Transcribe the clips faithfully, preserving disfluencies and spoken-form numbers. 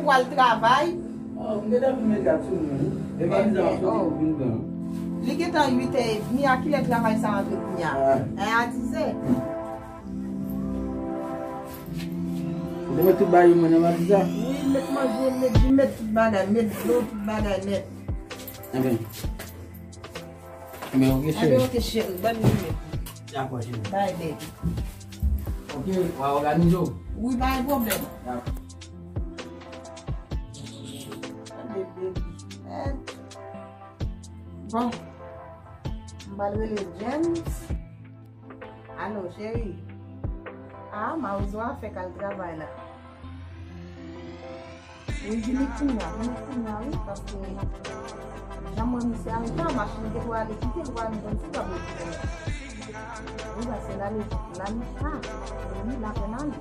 Pou al travay. Oh, m gentan vin met gad sou mwen, wi. E pa bizan ap soti pou vin pran. Li gentan uit è edmi, a kilè travay sa antre kounye a? Ah. Hein, a dizè. Ou te met tout bagay yo mwen nan valiz la? Wi, met manje, met ji, met tout bagay, met dlo, tout bagay nèt. Enben. Enben, ok, cheri. Enben, ok, cheri. Ban m li. Dakò, cheri. Bye, baby. Ok, w a òganize w. Wi, pa gen pwoblèm. Dakò. Tande, baby. Eh. Bon. M pral rele James. Alo, cheri. Ah, Mawozo a fèk al travay la. Wi, vini kounye a, vini kounye a, wi, paske jan m wè misye a, jan machin te pou ale kite l, pou al mete yon ti kòb nan kite l. Wi, paske l ale, l ale, ah, wi, l apèn ale.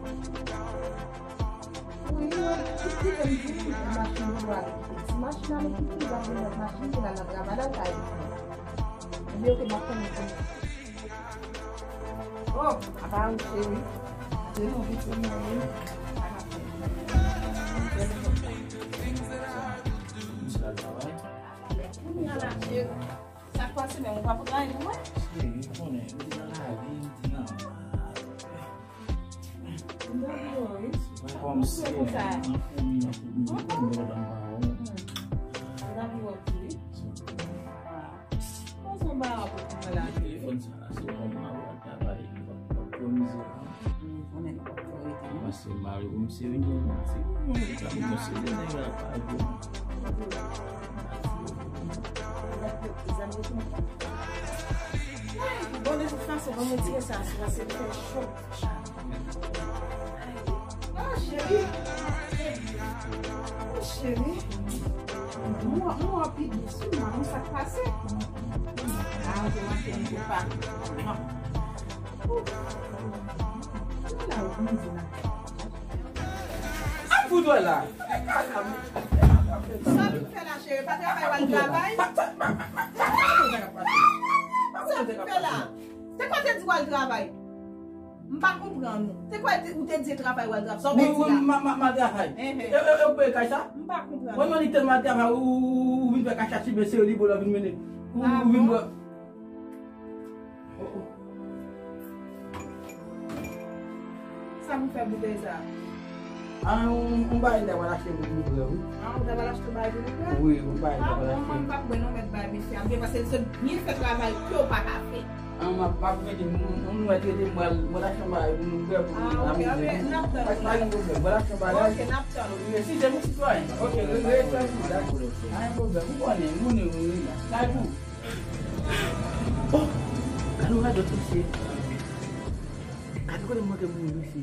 Wi, wi, kite m di, machin te pou ale kite l. Si machin ale kite l, l ap vin lòt machin pou l al nan travay la, l ka evite. Ebyen, ok, m ap tann ou kounye a. Oh, apa ou cheri. Apre nou vin pou mwen, wi. Kounye a la, cheri. Sa k pase menm, ou pa pot anyen pou mwen? Cheri, ou konnen, m te nan lavi, m te nan... M ta di w, wi. Mwen kòmsi, nan foumi, nan foumi, m te nan ba w. M ta di w, wi. Sa w gen? Pase yon bagay pou mwen la. Telefòn sa la, se yon moun mwen wè travay, li pa, pa pran mizè la. Konnen li pa pran rete, non. Pase mari pou misye vin yon ti moun, li pa vin yon seri de nèg la pa bon. Bon, de tout fason, ban mwen tire sa, se paske li fè cho. Oh, cheri. Oh, cheri. Mwen, mwen anpil de sou mwen, sa k pase? Ah, ok, m ap fè yon pa. Ouh. Ala ou konnen di la. Ap fout wè la. Sa vin fè la, cheri? Pa travay, w al travay? Sa vin fè la? Se kwa te di w al travay? M pa konprann ou. Se kwa te, ou te di travay, w al travay? Sa w te di la? Wi, wi, m a, m a, m a travay. Ehe. E, e, e, ou peye kay sa? M pa konprann. Mwen, mwen, li tèlman al travay, ou, ou, ou vin fè kay sa, si ben se li, bon, lè vin mennen. Ou, ou vin wè. Oh, oh. Sa pou fè boutèy sa? Ah, yon, yon bagay m ta pral achte pou livrè, wi. Ah, ou ta pral achte yon bagay pou livrè? Wi, yon bagay m ta pral achte. Ah, bon, mwen m pa kwè non, mèt bay mesye a byen, paske l sot byen fè travay ke w pa ka fè. Ah, m ap, m ap mete, m, m, m mèt rete, m pral, m pral achte yon bagay pou livrè pou amize nou. Ah, ok, ok, n ap tann ou. Pa gen pwoblèm, m pral achte yon bagay. Ok, n ap tann ou. Wi, si se yon sitwayen. Ok, re-, re-, re-, pa gen pwoblèm. Pa gen pwoblèm, ou konnen, ou konnen, wi, wi, la. Sa e pou. Oh! Gade yon radòt mesye. Gade kote m manke mouri mesye.